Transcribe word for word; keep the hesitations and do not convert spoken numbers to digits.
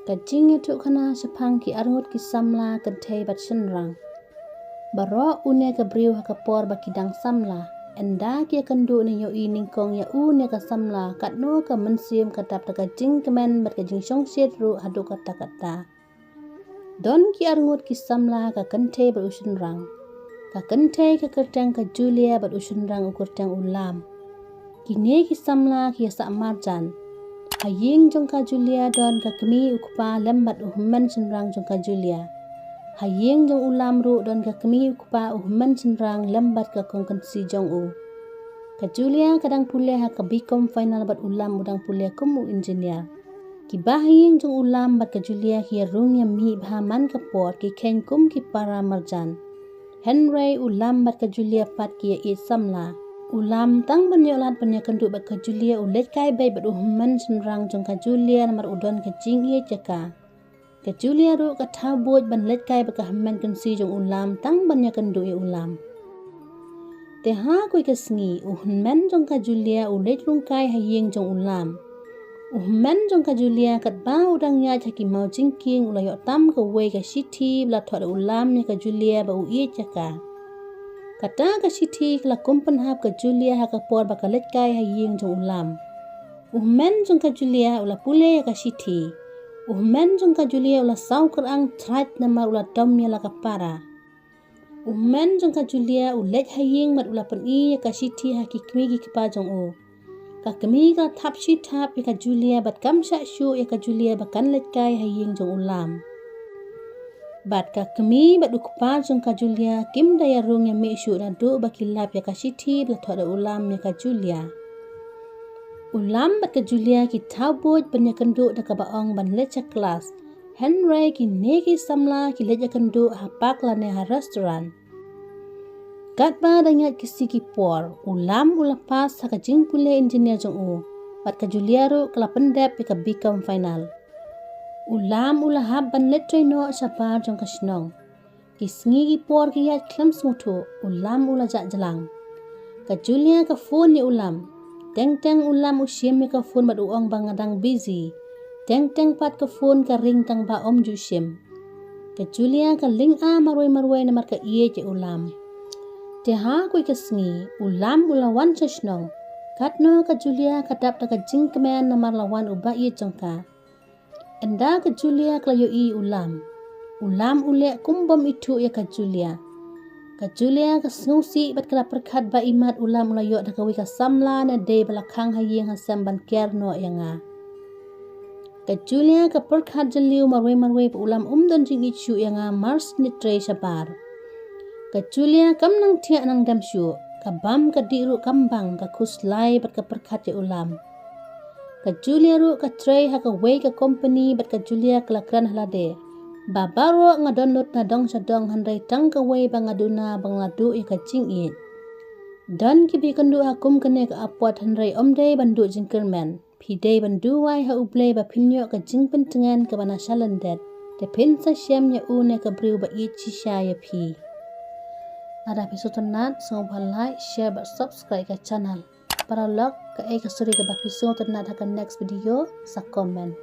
Ka jingïathuhkhana shaphang ki arngut ki samla kynthei bad shynrang. Baroh une ka briew ha ka por ba ki dang samla, ynda ki ïakynduh ne ïohi nyngkong ïa une ka samla, katno ka mynsiem ka dap da ka jingkmen bad ka jingshongshit ruh haduh katta katta. Don ki arngut ki samla, ka kynthei bad u shynrang. Ka kynthei ka kyrteng ka Julia bad u shynrang u kyrteng u Lam. Kine ki samla ki ïasah marjan. Ha ïing jong ka Julia don ka kmie u kpa lem bad u hynmen shynrang jong ka Julia. Ha ïing jong u Lam ruh don ka kmie u kpa, u hynmen shynrang lem bad ka kong kynsi jong u. Ka Julia ka dang pule ha ka B.Com final bad u Lam u dang pule kum u engineer. Kiba ha ïing jong u Lam bad ka Julia ki ïarung ïamih bha man ka por, ki kheiñ kum ki para marjan. Hynrei u Lam bad ka Julia pat ki ïaieit samla. U Lam tang ban ïoh lad ban ïakynduh bad ka Julia u leit kai beit bad u hynmen shynrang jong ka Julia namar u don ka jingïeit ïa ka. Ka Julia ruh ka thaw buit ban leit kai bad ka hynmen kynsi jong u Lam tang ban ïakynduh ïa u Lam. Te ha kawei ka sngi u hynmen jong ka Julia u leit rung kai ha ïing jong u Lam. U hynmen jong ka Julia katba u dang ïaid ha ki maw jingkieng u la ïoh tam kawei ka shithi ba la thoh da u Lam ïa ka Julia ba u ïeit ïa ka. Kata ka shithi ka la kum pynhap ka Julia ha ka por ba ka leit kai ha ïing jong u Lam. U hynmen jong ka Julia u la pule ïa ka shithi. U hynmen jong ka Julia u la saw kyrang trait namar u la dom ïa la ka para. U hynmen jong ka Julia u leit ha ïing bad u la pyni ïa ka shithi ha ki kmie ki kpa jong u. Ka kmie ka la thap shi thap ïa ka Julia bad kam shah shuh ïa ka Julia ba kan leit kai ha ïing jong u Lam. Bad ka kmie bad u kpa jong ka Julia kim da ïarung ïamih shuh naduh ba ki lap ïa ka shithi ba la thoh da u Lam ïa ka Julia. U Lam bad ka Julia ki thaw buit ban ïakynduh da kaba ong ban leit sha klas. Hynrei kine ki samla ki leit ïakynduh ha park lane ha restaurant. Katba dang ïaid ki sngi ki por, u Lam u la pass ha ka jingpule engineer jong u, bad ka Julia ruh ka la pyndep ïa ka B.Com final. U Lam u la hap ban leit trei noh shabar jong ka shnong. Ki sngi ki por ki ïaid khlem sngewthuh, u Lam u la jah jlang. Ka Julia ka phone ïa u Lam. Teng teng u Lam u shim ïa ka phone bad u ong ba nga dang busy. Teng teng pat ka phone ka ring tang ba ym ju shim. Ka Julia ka lynga marwei marwei namar ka ïeit ïa u Lam. Te ha kawei ka sngi u Lam u la wan sha shnong. Katno ka Julia ka dap da ka jingkmen namar la wan u ba ïeit jong ka. Ynda ka Julia ka la ïohi u Lam. U Lam u leh kum bym ithuh ïa ka Julia. Ka Julia ka sngewsih bad ka la pyrkhat ba imat u Lam u la ïoh da kawei ka samla ne dei ba la khang ha ïing ha sem ban care noh ïa nga. Ka Julia ka pyrkhat jylliew marwei marwei ba u Lam um don jingïeit shuh ïa nga mar sniet trei shabar. Ka Julia kam nang thiah nang dem shuh, ka bam ka dih ruh kam bang, ka khuslai bad ka pyrkhat ïa u Lam. Ka Julia ruh ka trei ha kawei ka company bad ka Julia ka la kren ha lade. Ba baroh nga don lut na dong sha dong hynrei tang kawei ba nga duna ba nga la duh ïa ka jingïeit. Don kiba ïakynduh ha kum kane ka apot hynrei ym dei ban duh jingkyrmen. Phi dei ban duwai ha U Blei ba phin ïoh ka jingpyntngen kaba na shalyndet. Te phin sa shem ïa une ka briew ba ïeit shisha ïa phi. Lada phi sngewtynnat sngewbha like, share bad subscribe ka channel. Paralok, kaei ka story kaba phi sngewtynnat ha ka next video, sa comment.